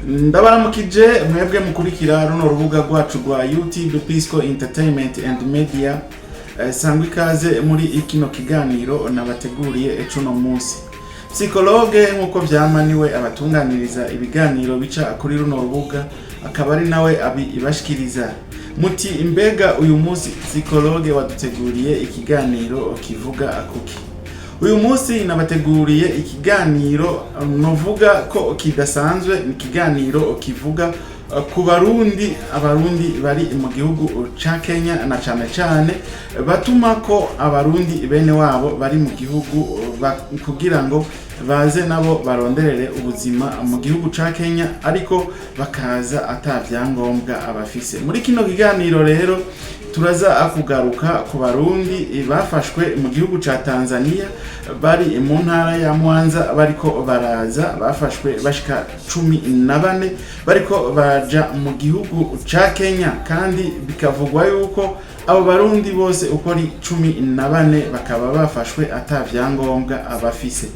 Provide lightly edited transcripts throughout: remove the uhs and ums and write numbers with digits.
Ndabaramukije mwebwe mukurikira runo rubuga rwacu rwa YouTube Pisco Entertainment and Media. Sangwa ikaze muri kino kiganiro nabateguriye cuno munsi. Psychologue nk'uko vyama niwe abatunganiriza ibiganiro bica kuri runo rubuga, akaba ari nawe abibashikiriza. Muti mbega uyu munsi psychologue waduteguriye ikiganiro kivuga kuki? Uyu munsi nabateguriye ikiganiro novuga ko kidasanzwe. Ni ikiganiro kivuga ku Barundi, Abarundi bari mu gihugu ca Kenya, na cane cane batuma ko Abarundi bene wabo bari mu gihugu kugira ngo baze nabo baronderere ubuzima mu gihugu ca Kenya, ariko bakaza ata vyangombwa abafise. Muri kino kiganiro rero turaza kugaruka ku Barundi bafashwe mu gihugu ca Tanzania bari mu ntara ya Mwanza, bariko baraza, bafashwe bashika 14 bariko baja mu gihugu ca Kenya, kandi bikavugwa yuko abo Barundi bose uko ari 14 bakaba bafashwe ata vyangombwa abafise.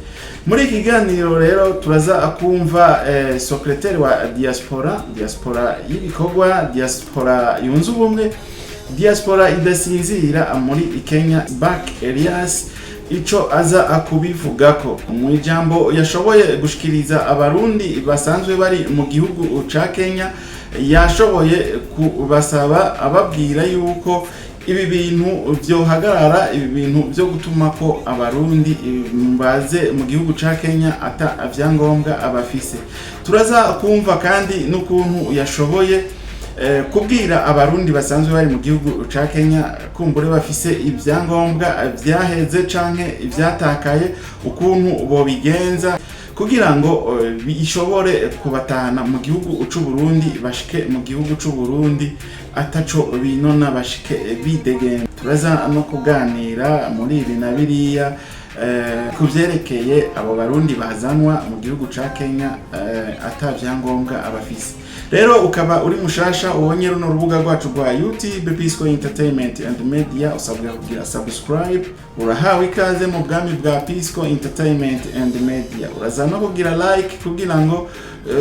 Muri iki kiganiro rero turaza kumva secrétaire wa diaspora, diaspora y'ibikorwa, diaspora yunze ubumwe, diaspora idasinzira muri Kenya, Back Elias, ico aza kubivugako mu ijambo yashoboye gushikiriza Abarundi basanzwe bari mu gihugu ca Kenya. Yashoboye kubasaba ababwira yuko ibi bintu vyohagarara, ibi bintu vyo gutuma ko Abarundi baze mu gihugu ca Kenya ata vyangombwa abafise. Turaza kumva kandi n'ukuntu yashoboye kubwira Abarundi basanzwe bari mu gihugu ca Kenya, kumbure bafise ibyangombwa vyaheze canke ivyatakaye, ukuntu bobigenza kugira ngo bishobore kubatahana mu gihugu c'u Burundi, bashike mu gihugu c'u Burundi ataco binona, bashike bidegembya. Turaza no kuganira muri ibi na biriya ku vyerekeye abo Barundi bazanwa mu gihugu ca Kenya ata vyangombwa abafise. Rero ukaba uri mushasha ubonye runo rubuga rwacu rwa YouTube Pisco Entertainment and Media, usabwa kugira subscribe. Urahawe ikaze mu bwami bwa Pisco Entertainment and Media. Uraza no kugira like kugira ngo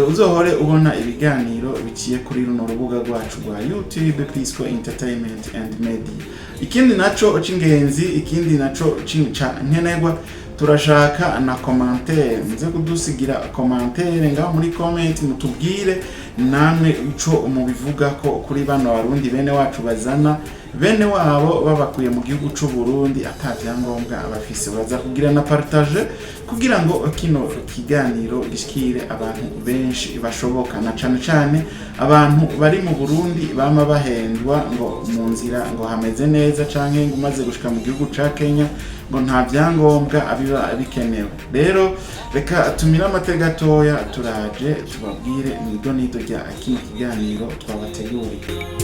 uzohore ubona ibiganiro biciye kuri runo rubuga rwacu rwa YouTube Pisco Entertainment and Media. Ikindi naco c'ingenzi, ikindi naco ca nkenerwa, turashaka na commentaire. Muze kudusigira commentaire ngaho muri comment, mutubwire namwe ico mubivuga ko kuri bano Barundi bene wacu bazana bene wabo babakuye mu gihugu c'u Burundi ata vyangombwa abafise. Uraza kugira na partage kugira ngo kino kiganiro gishikire abantu benshi bashoboka, na cane cane abantu bari mu Burundi bama bahendwa ngo mu nzira ngo hameze neza, canke ngo umaze gushika mu gihugu ca Kenya ngo nta vyangombwa abiba bikenewe. Rero reka tumire amate gatoya, turaje tubabwire mw'idonido rya kino kiganiro twabateguriye.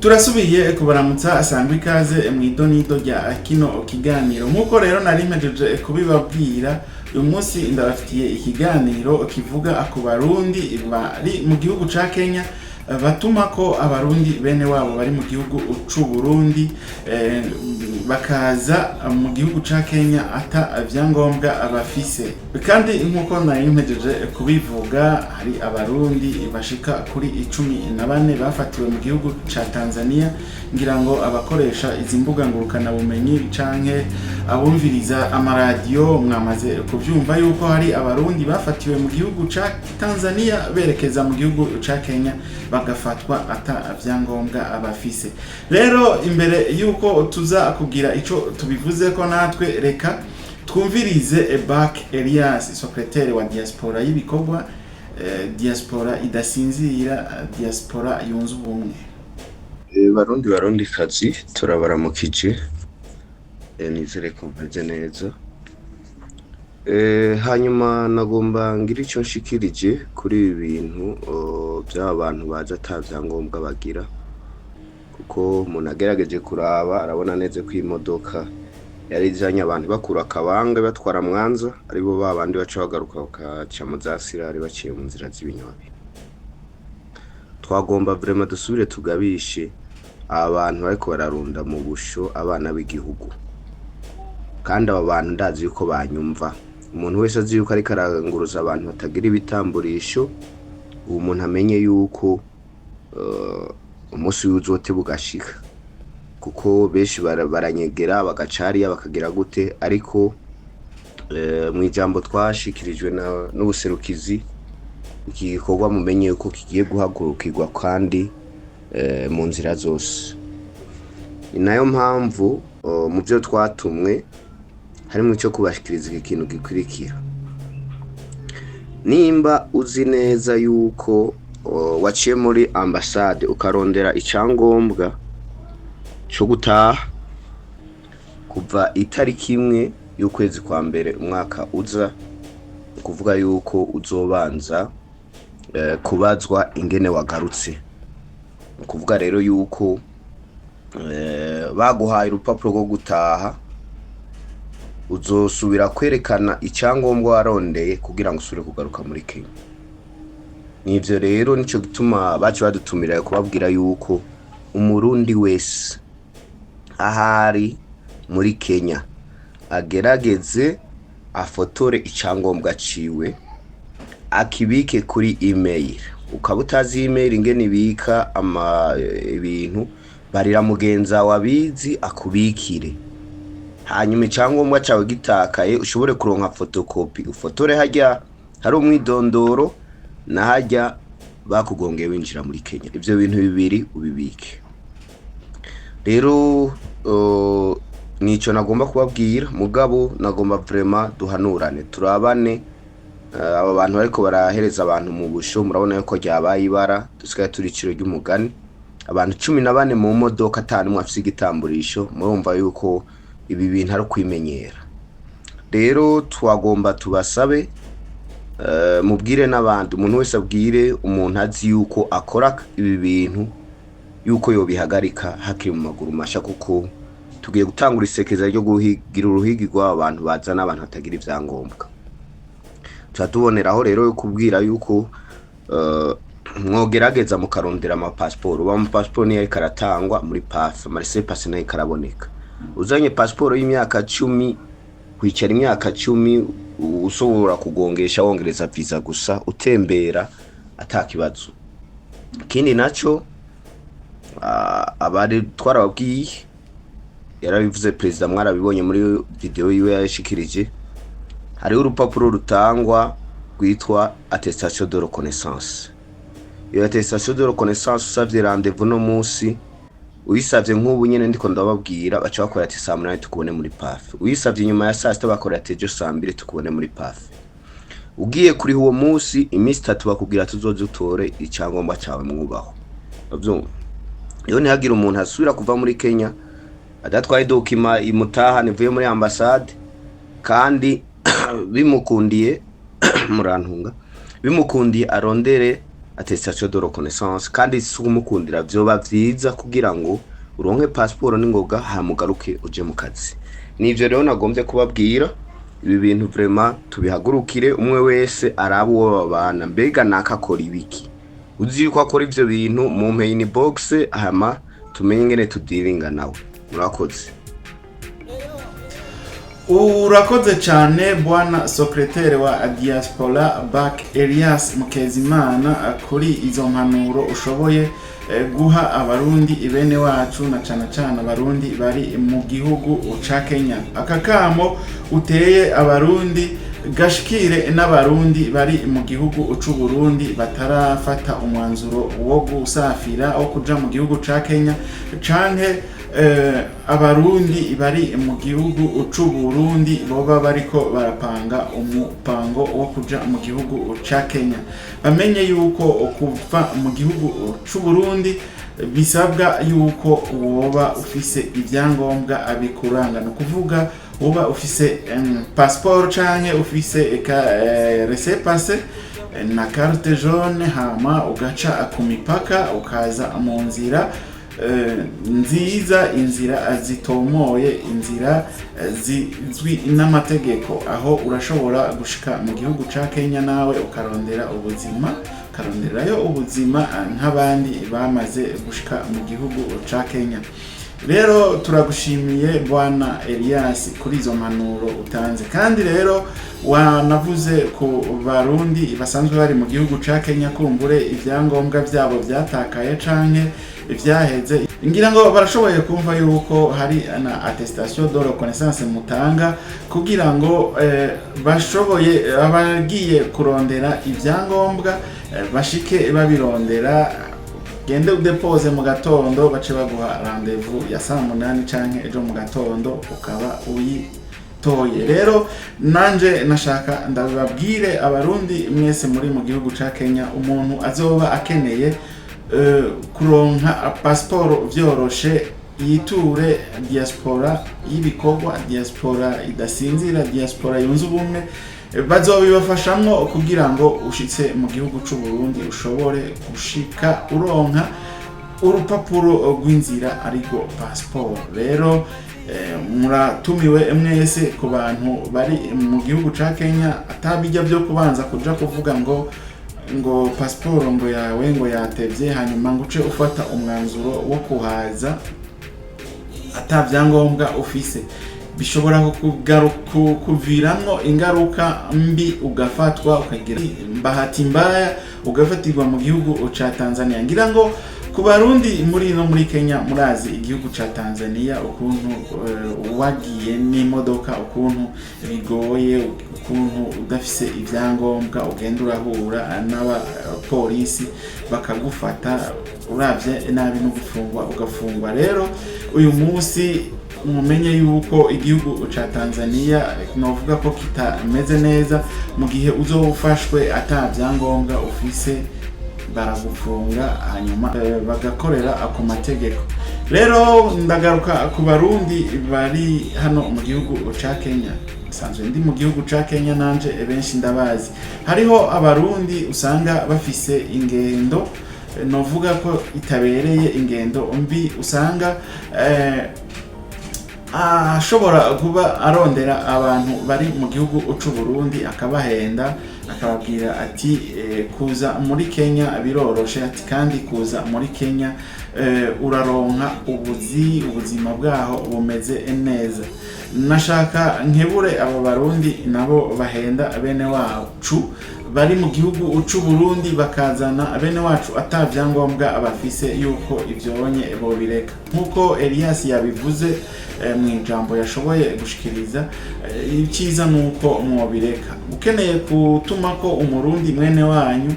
Turasubiye kubaramutsa, asangwa ikaze mu idonido rya kino kiganiro. Nk'uko rero nari mpejeje kubibabwira, uyu munsi ndabafitiye ikiganiro kivuga ku Barundi bari mu gihugu ca Kenya batuma ko Abarundi bene wabo bari mu gihugu c'u Burundi bakaza mu gihugu ca Kenya ata vyangombwa bafise. Kandi nk'uko nari mpejeje kubivuga, hari Abarundi bashika kuri 14 bafatiwe mu gihugu ca Tanzania. Ngira ngo abakoresha izi mbuga ngurukanabumenyi canke abumviriza amaradiyo mwamaze kuvyumva yuko hari Abarundi bafatiwe mu gihugu ca Tanzania berekeza mu gihugu ca Kenya, bagafatwa ata vyangombwa bafise. Rero imbere yuko tuza kugira ico tubivuze ko natwe, reka twumvirize Back Elias, secrétaire wa diaspora y'ibikorwa, diaspora idasinzira, diaspora yunze ubumwe. Barundi, Barundi kazi, turabaramukije. Nizere ko meze neza. Hanyuma nagomba ngira ico nshikirije kuri ibi bintu by'aba bantu baza ata vyangombwa bagira, kuko umuntu agerageje kuraba arabona neza ko imodoka yari izanye abantu bakura Akabanga batwara Mwanza, aribo ba bandi baca bagaruka bakaca mu za Sirari baciye mu nzira z'ibinywabi. Twagomba vraiment dusubire tugabishe Aba bantu bariko bararunda mu busho abana b'igihugu, kandi aba bantu ndazi yuko banyumva. Umuntu wese azi yuko ariko aranguruza abantu batagira ibitamburisho, uwo muntu amenye yuko umunsi wiwe uzoteba ugashika, kuko benshi baranyegera bagaca hariya bakagira gute. Ariko mw'ijambo twashikirijwe n'ubuserukizi, iki gikorwa mumenye yuko kigiye guhagurukirwa kandi mu nzira zose. Ni nayo mpamvu mu byo twatumwe harimo icyo kubashikiriza iki kintu gikurikira: nimba uzi neza yuko waciye muri ambasade ukarondera icyangombwa cyo gutaha kuva itariki 1 y'ukwezi kwa mbere umwaka uza, ni ukuvuga yuko uzobanza kubazwa ingene wagarutse. Ni ukuvuga rero yuko baguhaye urupapuro rwo gutaha, uzosubira kwerekana icyangombwa warondeye kugira ngo usubire kugaruka muri Kenya. Nivyo rero, nico gituma baci badutumira kubabwira yuko Umurundi wese ahari muri Kenya agerageze afotore icyangombwa ciwe, akibike kuri email. Ukaba utazi email ingene ibika ama ibintu, barira mugenza wabizi akubikire. Hanyuma icyangombwa cawe gitakaye, ushobore kuronka photocopie, ufotore harya hari umwidondoro na harya bakugongeye winjira muri Kenya. Ivyo bintu bibiri ubibike. Rero nico nagomba kubabwira, mugabo nagomba vraiment duhanurane, turabane. Aba bantu bariko barahereza abantu mu busho, murabona yuko ryabaye ibara, dusigaye turi iciro ry'umugani. Abantu 14 mu modoka, ata n'umwe afise igitamburisho, murumva yuko ibi bintu ari ukwimenyera. Rero twagomba tubasabe, mubwire n'abandi, umuntu wese abwire umuntu azi yuko akora ibi bintu yuko yobihagarika hakiri mu maguru masha, kuko tugiye gutangura isekeza ryo guhigira uruhigi rw'aba bantu bazana abantu batagira ivyangombwa. Tuba tuboneraho rero yo kubwira yuko mwogerageza mukarondera amapasiporo. Uba amapasiporo niyo ariko aratangwa muri PAF, ama laissez-passer nayo karaboneka. Uzanye pasiporo y'imyaka 10, kwicara imyaka 10 ushobora kugongesha, wongereza visa gusa, utembera ata kibazo. Ikindi naco, abari twarababwiye, yarabivuze perezida, mwarabibonye muri video yiwe yashikirije, hariho urupapuro rutangwa rwitwa attestation de reconnaissance. Iyo attestation de reconnaissance, usavye rendez-vous no munsi, uyisavye nk'ubu nyene ndiko ndababwira, baca bakora ati saa 8 tukubone muri PAF. Uyisavye inyuma ya saa 6, bakora ati ejo saa 2 tukubone muri PAF. Ugiye kuriha uwo munsi, iminsi 3 bakubwira tuzoze utore icyangombwa cawe. Mwubaho, uravyumva? Iyo ntihagire umuntu asubira kuva muri Kenya adatwaye document imutahana ivuye muri ambasade. Kandi bimukundiye, murantunga, bimukundiye arondere attestation de reconnaissance. Kandi si umukundira, vyoba vyiza kugira ngo uronke passport n'ingoga, hamugaruke uje mu kazi. Nivyo rero nagombye kubabwira. Ibi bintu vraiment tubihagurukire, umwe wese arabe uwo babana, mbega naka akora ibiki? Uzi yuko akora ivyo bintu, mumpe inbox, hama tumenye ingene tudiringa nawe. Murakoze. Urakoze cyane, bwana secrétaire wa diaspora Back Elias Mukezimana, kuri izo mpanuro ushoboye guha Abarundi bene wacu, na cane cane Abarundi bari mu gihugu ca Kenya. Aka kamo uteye Abarundi gashikire n'Abarundi bari mu gihugu c'u Burundi batarafata umwanzuro wo gusafira, wo kuja mu gihugu ca Kenya, canke Abarundi bari mu gihugu c'u Burundi boba bariko barapanga umupango wo kuja mu gihugu ca Kenya, bamenye yuko kuva mu gihugu c'u Burundi bisabwa yuko woba ufise ibyangombwa bikuranga, ni ukuvuga woba ufise passeport canke ufise laissez-passer na carte jaune, hama ugaca ku mipaka, ukaza mu nzira nziza, inzira zitomoye, inzira zizwi n'amategeko. Aho urashobora gushika mu gihugu ca Kenya, nawe ukarondera ubuzima, ukarondera imibereho. bakaronderayo ubuzima nk'abandi bamaze gushika mu gihugu ca Kenya. Rero turagushimiye bwana Elias kuri izo mpanuro utanze. Kandi rero wanavuze ku Barundi basanzwe bari mu gihugu ca Kenya, kumbure ibyangombwa byabo byatakaye canke ivyaheze. Ngira ngo barashoboye kumva yuko hari na attestation de reconnaissance mutanga kugira ngo bashoboye abagiye kurondera ibyangombwa bashike babirondera. Gende udepose mu gatondo, bace baguha rendez-vous ya saa 8 canke ejo mu gatondo ukaba uyitoye. Rero nanje nashaka ndababwire Abarundi mwese muri mu gihugu ca Kenya, umuntu azoba akeneye kuronka pasiporo vyoroshe yiture diaspora y'ibikorwa, diaspora idasinzira, diaspora yunze ubumwe. Bazobibafashamwo kugira ngo ushitse mu gihugu c'u Burundi ushobore gushika uronka urupapuro rw'inzira, ariko pasiporo. Rero muratumiwe mwese ku bantu bari mu gihugu ca Kenya, atabijya byo kubanza kuja kuvuga ngo pasiporo ngo yawe ngo yatevye, hanyuma ngo uce ufata umwanzuro wo kuhaza ata byangombwa ufise. Bishobora kuviramwo ingaruka mbi, ugafatwa, ukagira bahati mbaya ugafatirwa mu gihugu ca Tanzania. Ngira ngo ku Barundi muri no muri Kenya murazi igihugu ca Tanzania ukuntu wagiye n'imodoka ukuntu bigoye, ukuntu udafise ibyangombwa ugenda urahura n'abapolisi bakagufata, uravye nabi no gufungwa ugafungwa. Rero uyu munsi mumenye yuko igihugu ca Tanzania novuga ko kitameze neza. Mu gihe uzoba ufashwe ata byangombwa ufise, baragufunga, hanyuma bagakorera ku mategeko. Rero ndagaruka ku Barundi bari hano mu gihugu ca Kenya. Nsanzwe ndi mu gihugu ca Kenya nanje, benshi ndabazi. Hariho Abarundi usanga bafise ingendo novuga ko itabereye, ingendo mbi, usanga ashobora kuba arondera abantu bari mu gihugu c'u Burundi, akabahenda, akababwira ati kuza muri Kenya biroroshe, ati kandi kuza muri Kenya uraronka ubuzi, ubuzima bwaho bumeze neza. Nashaka nkebure abo Barundi nabo bahenda bene wacu bari mu gihugu c'u Burundi, bakazana bene wacu ata vyangombwa bafise, yuko ivyonye bobireka nkuko Elias yabivuze mu ijambo yashoboye gushikiriza. Icyiza nuko mwobireka. Ukeneye gutuma ko Umurundi mwene wanyu,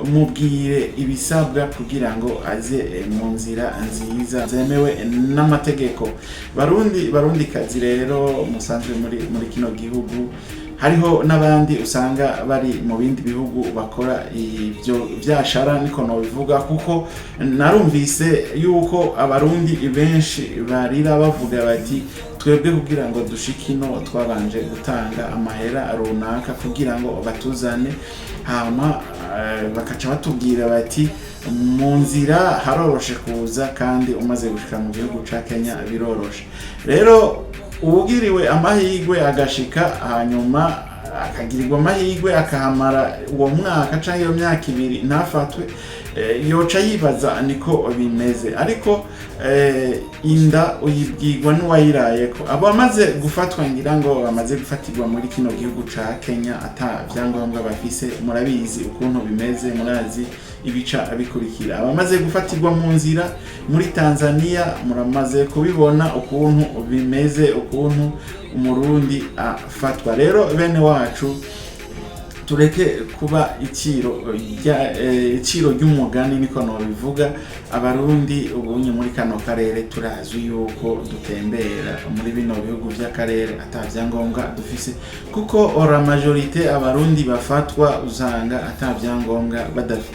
mubwire ibisabwa kugira ngo aze mu nzira nziza zemewe n'amategeko. Barundi, Barundi kazi rero musanzwe muri kino gihugu, hariho n'abandi usanga bari mu bindi bihugu bakora ibyo vyashara, niko nobivuga, kuko narumvise yuko Abarundi benshi barira bavuga bati twebwe kugira ngo dushike ino twabanje gutanga amahera runaka kugira ngo batuzane, hama bakaca batubwira bati mu nzira haroroshe kuza, kandi umaze gushika mu gihugu ca Kenya biroroshe. Rero uwugiriwe amahirwe agashika, hanyuma akagirirwa amahirwe akahamara uwo mwaka canke iyo myaka 2 ntafatwe, yoca yibaza niko bimeze. Ariko inda uyibwirwa n'uwayirayeko. Abo bamaze gufatwa, ngira ngo bamaze gufatirwa muri kino gihugu ca Kenya ata vyangombwa bafise, murabizi ukuntu bimeze, murazi ibica bikurikira. Abamaze gufatirwa mu nzira muri Tanzania muramaze kubibona ukuntu bimeze, ukuntu Umurundi afatwa. Rero bene wacu, tureke kuba iciro ry'umugani, niko nobivuga. Abarundi ubunye muri kano karere turazwi yuko dutembera muri bino bihugu vy'akarere ata vyangombwa dufise, kuko ora majorité Abarundi bafatwa usanga ata vyangombwa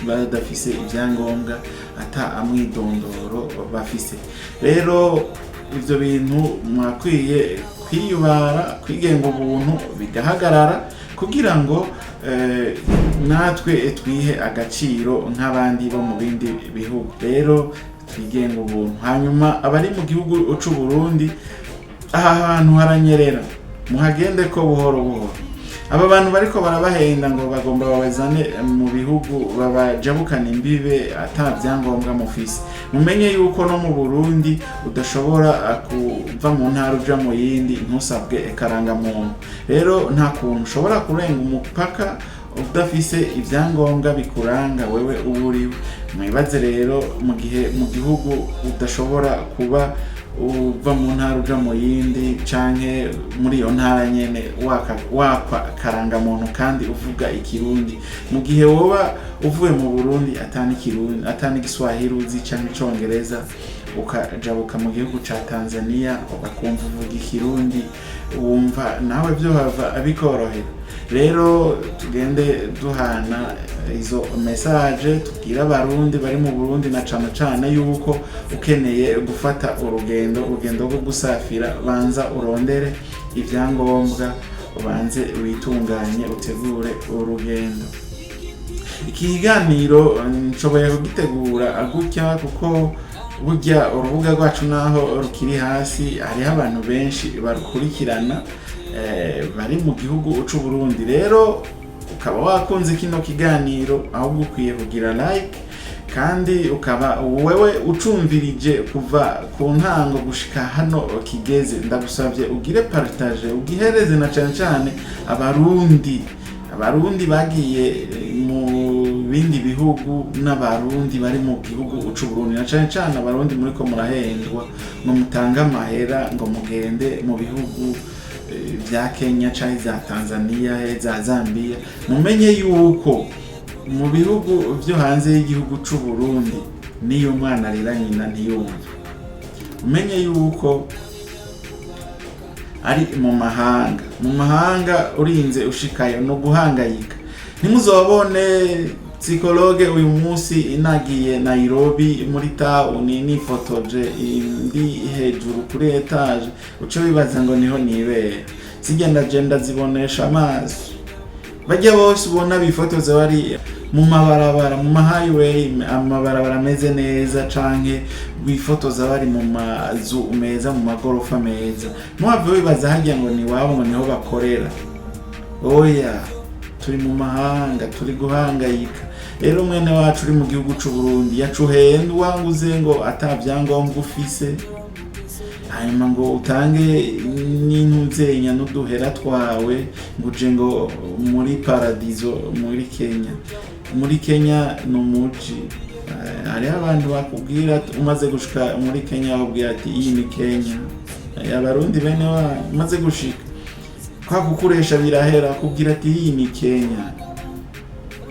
badafise ivyangombwa, ata amwidondoro bafise. Rero ivyo bintu mwakwiye kwiyubara, kwigenga ubuntu bigahagarara, kugira ngo natwe twihe agaciro nk'abandi bo mu bindi bihugu. Rero twigenga ubuntu. Hanyuma abari mu gihugu c'u Burundi, aha hantu haranyerera, muhagende ko buhoro buhoro. Aba bantu bariko barabahenda ngo bagomba babazane mu bihugu, babajabukana imbibe ata vyangombwa mufise. Mumenye yuko no mu Burundi udashobora kuva mu ntara uja mu yindi ntusabwe ikarangamuntu. Rero nta kuntu ushobora kurenga umupaka udafise ibyangombwa bikuranga wewe uba uriwe. Mwibaze rero mu gihe mu gihugu udashobora kuba uva mu ntara uja mu yindi, canke muri iyo ntara nyene wakwa karangamuntu kandi uvuga Ikirundi, mu gihe woba uvuye mu Burundi atani Kirundi, atani Igiswahili uzi canke Icongereza, ukajabuka mu gihugu ca Tanzania ugakumva uvuga Ikirundi, wumva nawe vyo hava bikorohera. Rero tugende duhana izo message, tubwire Abarundi bari mu Burundi na cane cane yuko ukeneye gufata urugendo rwo gusafira, banza urondere ibyangombwa, ubanze witunganye, utegure urugendo. Iki kiganiro nshoboye kugitegura gutya kuko burya urubuga rwacu naho rukiri hasi, hariho abantu benshi barukurikirana bari mu gihugu c'u Burundi. Rero ukaba wakunze kino kiganiro, ahubwo ukwiye kugira like, kandi ukaba wewe ucumvirije kuva ku ntango gushika hano kigeze, ndagusabye ugire partage, ugihereze na cane cane Abarundi bagiye mu bindi bihugu n'Abarundi bari mu gihugu c'u Burundi, na cane cane Abarundi muriko murahendwa ngo mutange amahera ngo mugende mu bihugu vya Kenya canke za Tanzania, za Zambia. Mumenye yuko mu bihugu vyo hanze y'igihugu c'u Burundi niyo umwana arira nyina ntiyumve. Umenye yuko ari mu mahanga, mu mahanga urinze ushikayo no guhangayika. Ntimuzobone psychologue uyu munsi inagiye Nairobi muri town nifotoje ndi hejuru kuri étage, uce wibaza ngo niho nibera. Zigenda je ndazibonesha amaso. Bajya bose ubona bifotoza bari mu mabarabara, mu ma highway, amabarabara ameze neza, canke bifotoza bari mu mazu meza, mu magorofa meza, ntiwave wibaza harya ngo ni iwabo, ngo niho bakorera. Oya, turi mu mahanga, turi guhangayika. Rero mwene wacu uri mu gihugu c'u Burundi yacuhendwa ngo uze ngo ata vyangombwa ufise, hanyuma ngo utange n'intuzenya n'uduhera twawe ngo uje ngo muri paradizo muri Kenya. Muri Kenya ni umuji. Hariho abantu bakubwira umaze gushika muri Kenya, bakubwira ati: "Iyi ni Kenya." Abarundi bene wanyu umaze gushika, kwa kukuresha birahera, akubwira ati: "Iyi ni Kenya",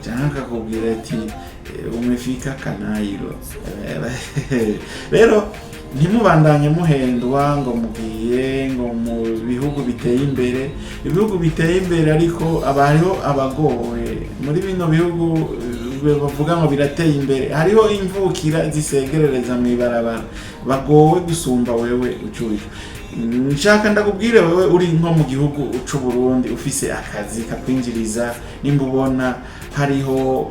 cyangwa akakubwira ati: "Umefika Kanairo." Rero ntimubandanye muhendwa ngo mugiye ngo mu bihugu biteye imbere. Ibihugu biteye imbere, ariko aba hariho abagowe muri bino bihugu bavuga ngo birateye imbere. Hariho imvukira zisegerereza mu ibarabara bagowe gusumba wewe ucuye. Nshaka ndakubwire, wewe uri nko mu gihugu c'u Burundi ufise akazi kakwinjiriza, nimba ubona hariho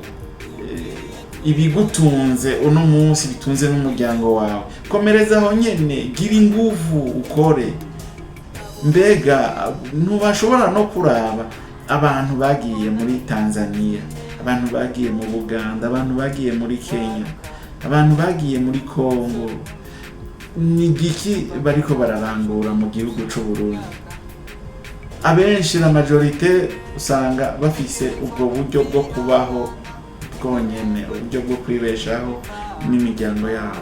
ibigutunze uno munsi bitunze n'umuryango wawe, komereza aho nyene, gira inguvu ukore. Mbega ntubashobora no kuraba abantu bagiye muri Tanzania, abantu bagiye mu Buganda, abantu bagiye muri Kenya, abantu bagiye muri Congo, ni igiki bariko bararangura mu gihugu c'u Burundi? Abenshi, la majorité, usanga bafise ubwo buryo bwo kubaho bwonyene, uburyo bwo kwibeshaho n'imiryango yabo.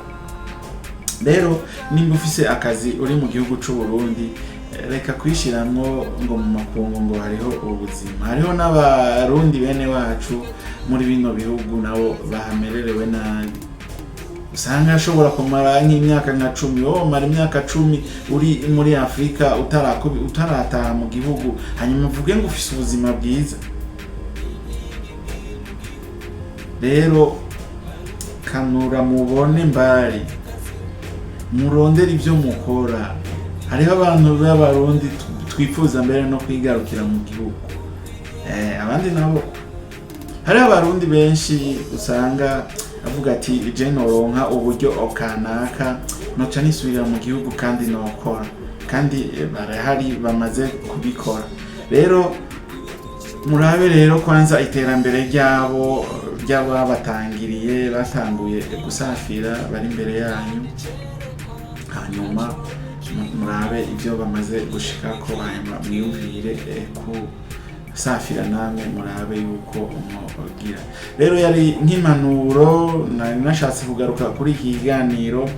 Rero nimba ufise akazi uri mu gihugu c'u Burundi, reka kwishiramwo ngo mu makungu ngo hariho ubuzima. Hariho n'Abarundi bene wacu muri bino bihugu nabo bahamererewe nabi, usanga ashobora kumara nk'imyaka nka 10. Wowe umara imyaka 10 uri muri Afurika utarataha mu gihugu, hanyuma uvuge ngo ufise ubuzima bwiza. Rero kanura mubone mbari, murondere ibyo mukora. Hariho abantu b'Abarundi twifuza mbere no kwigarukira mu gihugu. Abandi nabo, hariho Abarundi benshi usanga avuga ati: "Je noronka uburyo kanaka noca nisubirira mu gihugu kandi nokora." Kandi barahari bamaze kubikora. Rero Murabe rero kwanza iterambere ryabo ry'ababatangiriye, batanguye gusafira bari imbere yanyu, hanyuma murabe ibyo bamaze gushikako, hanyuma mwiyumvire kusafira namwe, murabe yuko mwogira. Rero yari nk'impanuro nari nashatse kugaruka kuri iki kiganiro.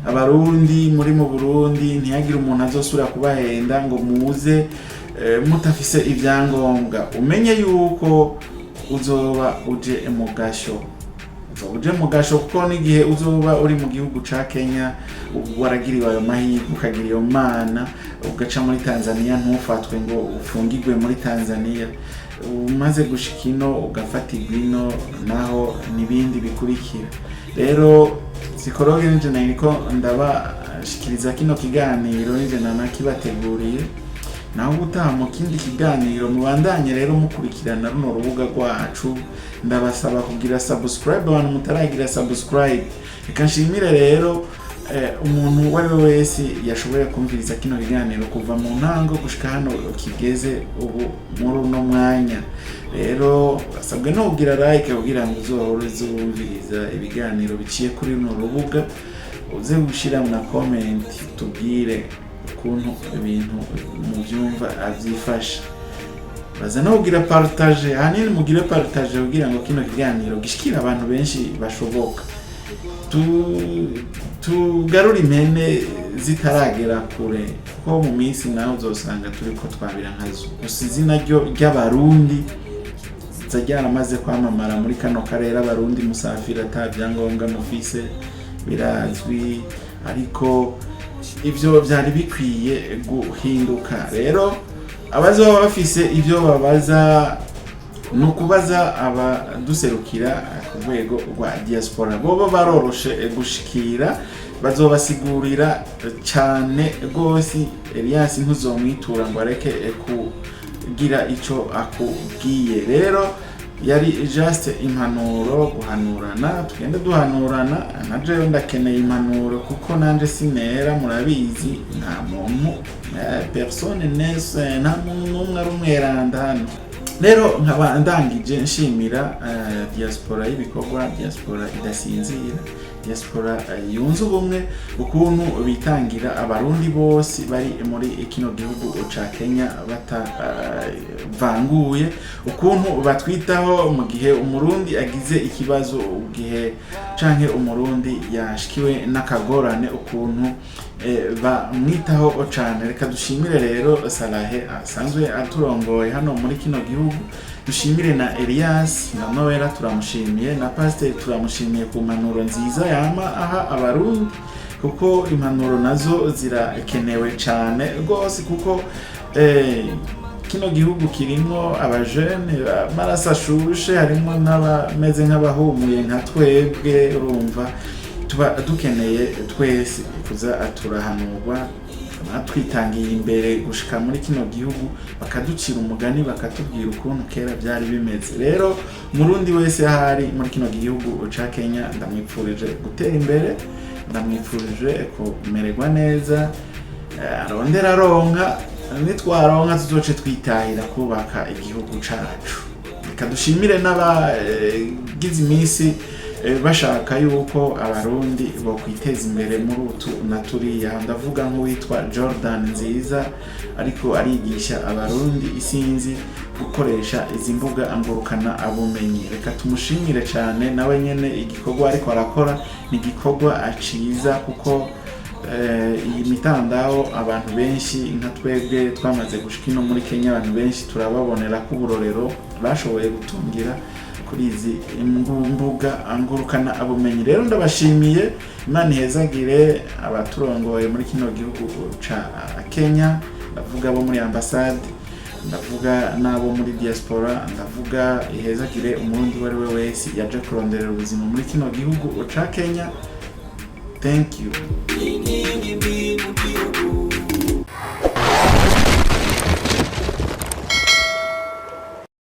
Abarundi muri mu Burundi, ntihagire umuntu azosubira kubahenda ngo muze mutafise ibyangombwa. Umenye yuko uzoba uje mu gasho, uzoba uje mu gasho, kuko n'igihe uzoba uri mu gihugu ca Kenya waragiriwe ayo mahirwe, ukagira iyo mana, ugaca muri Tanzania ntufatwe ngo ufungirwe muri Tanzania, umaze gushika ino ugafatirwa ino, naho n'ibindi bikurikira. Rero psychologue nije nariko ndabashikiriza kino kiganiro, nije nanakibateguriye. Naho ubutaha mu kindi kiganiro. Mubandanye rero mukurikirana runo rubuga rwacu. Ndabasaba kugira subscribe, abantu mutaragira subscribe. Reka nshimire rero umuntu uwo ari we wese yashoboye kumviriza kino kiganiro kuva mu ntango gushika hano kigeze ubu muri uno mwanya. Rero basabwe no kugira like kugira ngo uzohore uzumviriza ibiganiro biciye kuri runo rubuga, uze gushyira na comment tubwire ukuntu ibintu mubyumva abyifashe. Baza no kugira partage, ahanini mugire partage kugira ngo kino kiganiro gishikire abantu benshi bashoboka. Tugarure impene zitaragera kure, kuko mu minsi nawe uzosanga turiko twabira nkazo. Gusa izina ryo ry'Abarundi riza ryaramaze kwamamara muri kano karere. Abarundi musafira ata byangombwa mufise birazwi, ariko ivyo vyari bikwiye guhinduka. Rero abazoba bafise ivyo babaza, ni ukubaza abaduserukira ku rwego rwa diaspora, bobo baroroshe gushikira, bazobasigurira cyane rwose. Elias ntuzomwitura ngo areke kugira ico akubwiye. Rero yari just impanuro, guhanurana, tugende duhanurana. Na jewe ndakeneye impanuro kuko nanje sinera, murabizi, nta muntu personne nese, nta muntu n'umwe ari umweranda hano. Rero nkaba ndangije nshimira diaspora y'ibikorwa, diaspora idasinzira, diaspora yunze ubumwe, ukuntu bitangira Abarundi bose bari muri kino gihugu ca Kenya batavanguye, ukuntu batwitaho mu gihe Umurundi agize ikibazo, gihe canke Umurundi yashikiwe n'akagorane, ukuntu bamwitaho cane. Reka dushimire rero Salahe asanzwe aturongoye hano muri kino gihugu, dushimire na Elias na Noella turamushimiye, na Pasiteri turamushimiye ku mpanuro nziza yama aha Abarundi, kuko impanuro nazo zirakenewe cane rwose, kuko kino gihugu kirimwo abajene amaraso ashushe, harimo n'abameze nk'abahumuye nka twebwe. Urumva tuba dukeneye twese kuza turahanurwa, batwitangiye imbere gushika muri kino gihugu, bakaducira umugani, bakatubwira ukuntu kera byari bimeze. Rero Murundi wese ahari muri kino gihugu ca Kenya, ndamwipfurije gutera imbere, ndamwipfurije kumererwa neza, arondera aronka. Nitwaronka tuzoce twitahira kubaka igihugu cacu. Reka dushimire n'abagize iminsi bashaka yuko Abarundi bokwiteza imbere muri utu na turiya. Ndavuga nk'uwitwa Jordan Nziza, ariko arigisha Abarundi isinzi gukoresha izi mbuga ngurukana bumenyi. Reka tumushimire cyane nawe nyene, igikorwa ariko arakora ni igikorwa ciza, kuko iyi mitandao abantu benshi nka twebwe twamaze gushika ino muri Kenya, abantu benshi turababonera ko uburorero bashoboye gutungira kuri izi mbuga ngurukana bumenyi. Rero ndabashimiye, Imana ihezagire abaturongoye muri kino gihugu ca Kenya. Ndavuga abo muri ambasade, ndavuga n'abo muri diaspora, ndavuga ihezagire Umurundi uwo ari we wese yaje kuronderera ubuzima muri kino gihugu ca Kenya. Thank you. Inkingi mbili.